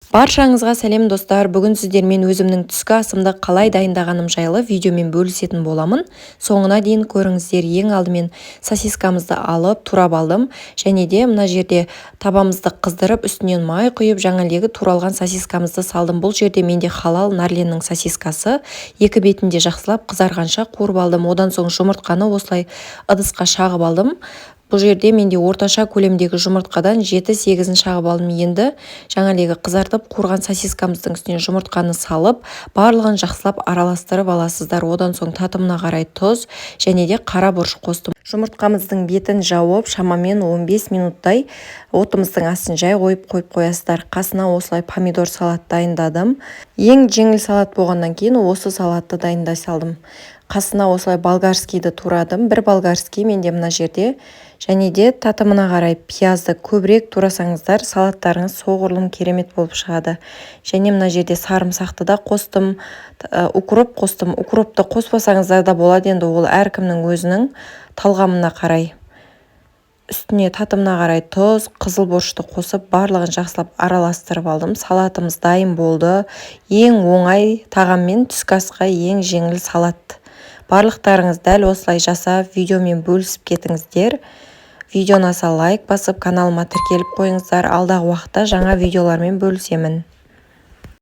Баршаңызға сәлем, достар! Бүгін сіздермен өзімнің түскі асымды қалай дайындағаным жайлы видеомен бөлісетін боламын. Соңына дейін көріңіздер. Ең алдымен сосискамызды алып, турап алдым. Және де мына жерде табамызды қыздырып, үстінен май құйып, жаңағыдегі туралған сосискамызды салдым. Бұл жерде менде халал Нарленнің сосискасы. Екі бетін де жақсылап қызарғанша қуырып алдым. Одан соң жұмыртқаны осылай ыдысқа шағып алдым. Бұл жерде менде орташа көлемдегі жұмыртқадан 7-8-ін шағып алдым. Енді жаңағыдегі қызартып қуырған сосискамыздың үстіне жұмыртқаны салып, барлығын жақсылап араластырып аласыздар. Одан соң татымына қарай тұз және де қара бұрыш қостым. Жұмыртқамыздың бетін жауып, шамамен 15 минуттай отымыздың астын жай қойып қоясыздар. Қасына осылай помидор салат дайындадым. Ең жеңіл салат болғаннан кейін осы салатты дайындай салдым. Қасына осылай болгарскийді турадым. Бір болгарский менде мына жерде. Және де татымына қарай пиязды көбірек турасаңыздар, салаттарыңыз соғұрлым керемет болып шығады. Және мына жерде сарымсақты да қостым, укроп қостым. Укропты қоспасаңыздар да болады, енді ол әркімнің өзінің талғамына қарай. Үстіне татымына қарай тұз, қызыл бұрышты қосып, барлығын жақсылап араластырып алдым. Салатымыз дайын болды. Ең оңай тағаммен түскі асқа ең жеңіл салат. Барлықтарыңыз дәл осылай жасап, видеомен бөлісіп кетіңіздер. Видео ұнаса, лайк басып, каналыма тіркеліп қойыңыздар. Алдағы уақытта жаңа видеолармен бөлісемін.